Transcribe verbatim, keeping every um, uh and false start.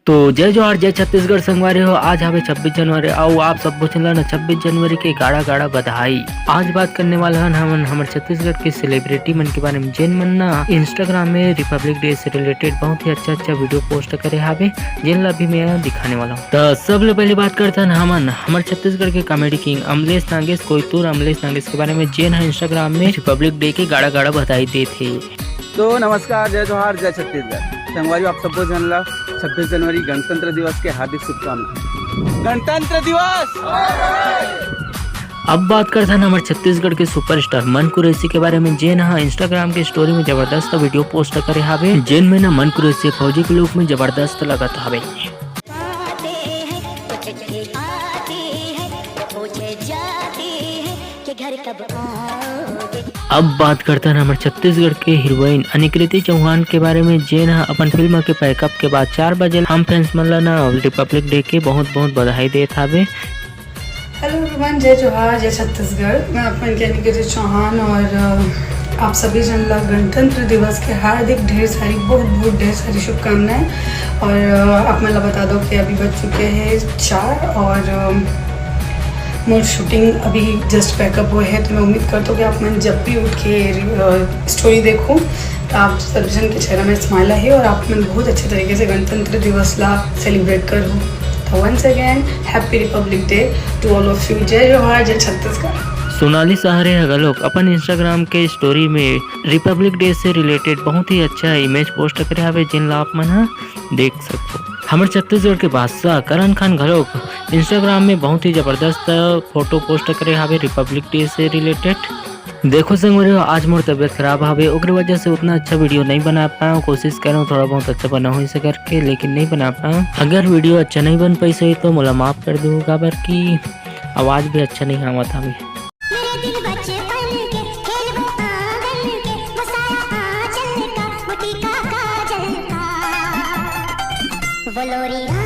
तो जय जोहार, जय छत्तीसगढ़ संगवारी हो। आज हवे छब्बीस जनवरी, अउ आप सब्बो झन ला ना छब्बीस जनवरी के गाड़ा गाड़ा बधाई। आज बात करने वाला हन हमन हमर छत्तीसगढ़ के सेलिब्रिटी मन के बारे में, जेन मन ना Instagram में रिपब्लिक डे से रिलेटेड बहुत ही अच्छा अच्छा वीडियो पोस्ट करे हावे, जेन ला भी मैं दिखाने वाला हूँ। तो सबले पहले बात करथन हमन हमर छत्तीसगढ़ के कॉमेडी किंग अमलेश नागेश कोइतूर अमलेश नागेश के बारे में, जेन ह Instagram में रिपब्लिक डे के गाड़ा गाड़ा बधाई देत हे। तो नमस्कार, जय जोहार, जय छत्तीसगढ़। संगवारी हो, आप सब्बो झन ला छब्बीस जनवरी गणतंत्र दिवस के हार्दिक शुभकामना। गणतंत्र दिवस। अब बात करथन हमर छत्तीसगढ़ के सुपरस्टार मन कुरैशी के बारे में, जेन ह Instagram के स्टोरी में जबरदस्त वीडियो पोस्ट करे हावे, जेन में ना मन कुरैशी फौजी के लुक में जबरदस्त लगत हावे। आते हैं, कुछ भी आती है, पूछे जाती है कि घर कब आओगे। अब बात करथन हमर छत्तीसगढ़ के हीरोइन अनिकृति चौहान के बारे में, जेन ह अपन फिल्म के पैकअप के बाद चार बजे हम फैंस मन ला ना रिपब्लिक डे के बहुत बहुत बधाई देत हावे। हेलो एवरीवन, जय जोहार, जय छत्तीसगढ़। मैं अपन के अनिकृति चौहान और, अ, आप सभी जन ला गणतंत्र दिवस के हार्दिक ढेर सारी, बहुत बहुत ढेर सारी शुभकामनाएं। और, अ, आप मन ला बता दो कि अभी बज चुके हैं चार और, अ, मोर शूटिंग अभी जस्ट पैकअप हुए है, तो मैं उम्मीद करता हूँ कि आप मन जब भी उठ के, अ, स्टोरी देखो, तो आप सब जन के चेहरा में स्माइल आहे और आप मन बहुत अच्छे तरीके से गणतंत्र दिवस ला सेलिब्रेट करो। तो once again, happy Republic Day to all of you। जय जोहार, जय छत्तीसगढ़। सोनाली सहारे ह घलोक अपन Instagram के स्टोरी में रिपब्लिक डे से रिलेटेड बहुत ही अच्छा इमेज पोस्ट करे हावे, जेन ला आप मन ह देख सकथो। हमर छत्तीसगढ़ के बादशाह करण खान घलोक Instagram में बहुत ही जबरदस्त फोटो पोस्ट करे हावे रिपब्लिक डे से रिलेटेड। देखो संगवारी हो, आज मोर तबीयत खराब हावे, ओकरे वजह से उतना अच्छा वीडियो नहीं बना पाया हूँ। कोशिश करे हूँ थोड़ा बहुत अच्छा बनाहूँ इसे करके, लेकिन नहीं बना पाया हूँ। अगर वीडियो अच्छा नहीं बन पाइस होही तो मोला माफ कर दू, काबर कि आवाज भी अच्छा नहीं आवत हावे। मेरे दिन बचपन के, खेलबो आंगन के, मसाया आंचल का, मोटी का काजल का। वो लोरिया